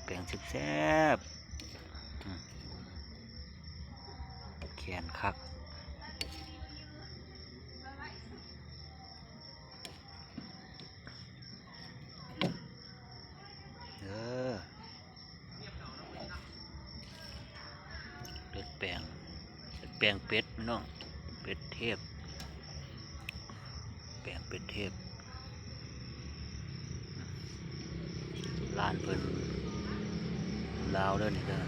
ແປງແຊບໆ ອືມ ແຂງຄັກ ເອີ ເລືອດແປງ ເລືອດແປງເປັດພີ່ນ້ອງ ເປັດເທບ ແປງເປັດເທບ ຮ້ານເພິ່ນລາວເດີນີ້ເດີ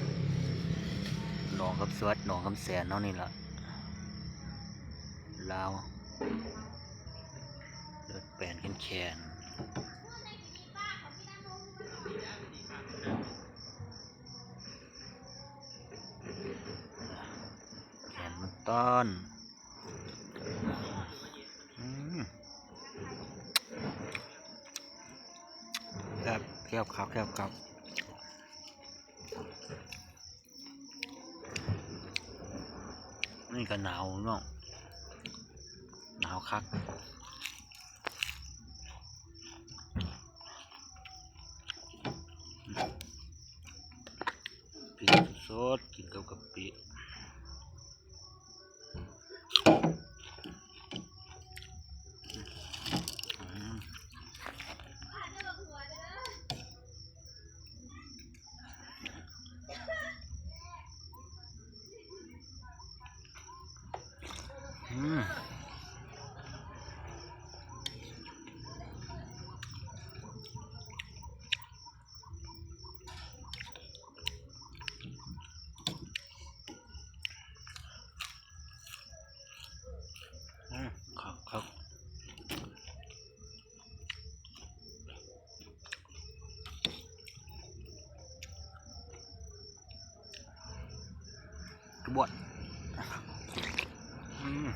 ໜອງຄຳສະຫວັດ ໜອງຄຳແສນເຮົານີ້ລະ ລາວ ເລືອດແປງແຂງໆ ແຂງມັນຕ້ອນ ອືມ ແຊບ ແຊບຄັກ ແຊບຄັກ ນີ້ກໍໜາວເນາະ ໜາວຄັກ ປີ້ສົດໆ ກິນກັບກະປິ ອືມ ອືມ ອືມ ຄັກໆ ຈະບວດ ອືມ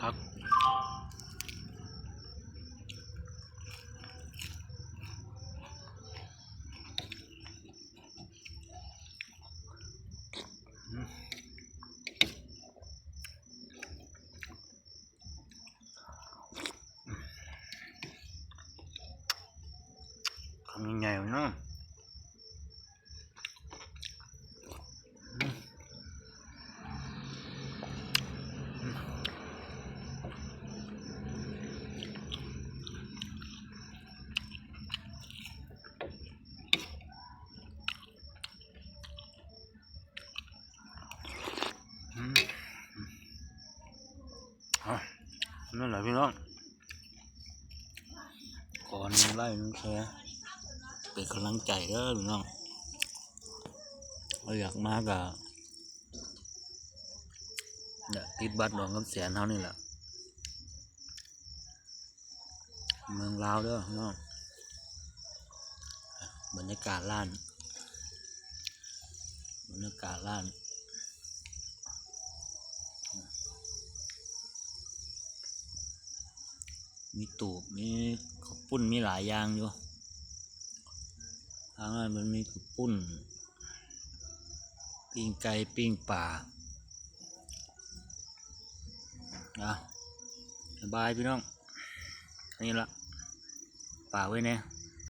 ຄັກໆ ອືມ ຄຳໃຫຍ່ໆເນາະ ອືມ ເອົາ ນັ້ນແຫຼະພີ່ນ້ອງ ຂໍໜຶ່ງໄລ້ໜຶ່ງແຊ ເປັນກຳລັງໃຈເດີພີ່ນ້ອງ ໃຜຢາກມາກະ ຕິດບັດໜອງຄຳແສນເຮົານີ້ແຫຼະ ເມືອງລາວເດີພີ່ນ້ອງ ບັນຍາກາດຮ້ານ ບັນຍາກາດຮ້ານ ມີຕູບ ມີເຂົ້າປຸ້ນ ມີຫຼາຍຢ່າງຢູ່ ທາງນັ້ນມັນມີເຂົ້າປຸ້ນ ປີ້ງໄກ່ ປີ້ງປາ ອ່ະ ບາຍບາຍພີ່ນ້ອງ ແຄ່ນີ້ລະ ຝາກໄວ້ແດ່.